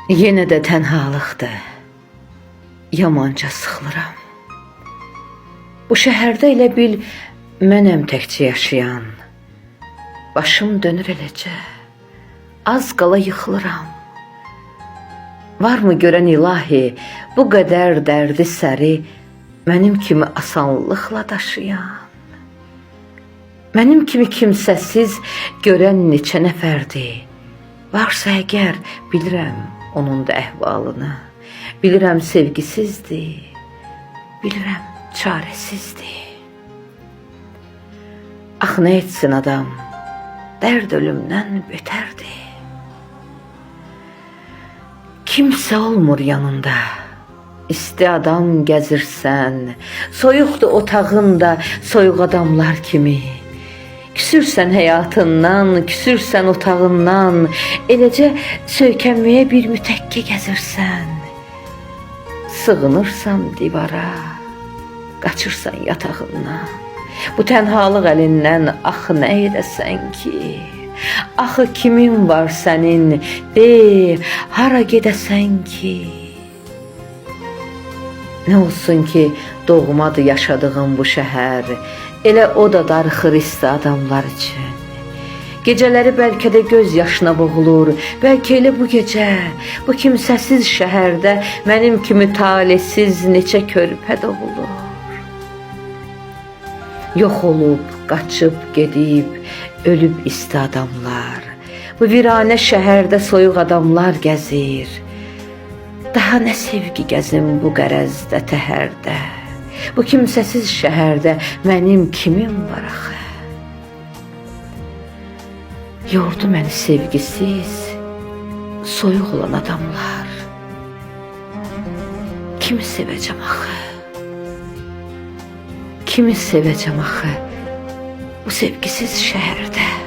Yenə də tənhalıqdır. Yamanca sıxılıram. Bu şəhərdə elə bil mənəm təkcə yaşayan. Başım dönür eləcə. Az qala yıxılıram. Varmı görən ilahi bu qədər dərdi səri mənim kimi asanlıqla daşıyan? Mənim kimi kimsəsiz görən neçə nəfərdir? Varsa əgər bilirəm onun da əhvalını. Bilirəm sevgisizdir. Bilirəm çarəsizdir. Ax nə etsin adam? Dərd ölümdən betərdir. Kimsə olmur yanında. İsti adam gəzirsən, soyuqdur otağın da soyuq adamlar kimi. Küsürsən həyatından, küsürsən otağından, eləcə söykənməyə bir mütəkkə gəzirsən. Sığınırsan divara, qaçırsan yatağından. Bu tənhalıq əlindən axı nə edəsən ki? Axı kimin var sənin? De, hara gedəsən ki? Nə olsun ki, doğmadır yaşadığım bu şəhər. Elə o da darıxır isti adamlar üçün. Gecələri bəlkə də göz yaşına boğulur. Bəlkə elə bu gecə, bu kimsəsiz şəhərdə mənim kimi talihsiz neçə körpə doğulur. Yox olub, qaçıb, gedib, ölüb isti adamlar. Bu viranə şəhərdə soyuq adamlar gəzir. Daha nə sevgi gəzim bu qərəzdə, təhərdə. Bu kimsəsiz şəhərdə mənim kimim var axı? Yordu məni sevgisiz, soyuq olan adamlar. Kimi sevəcəm axı? Kimi sevəcəm axı bu sevgisiz şəhərdə?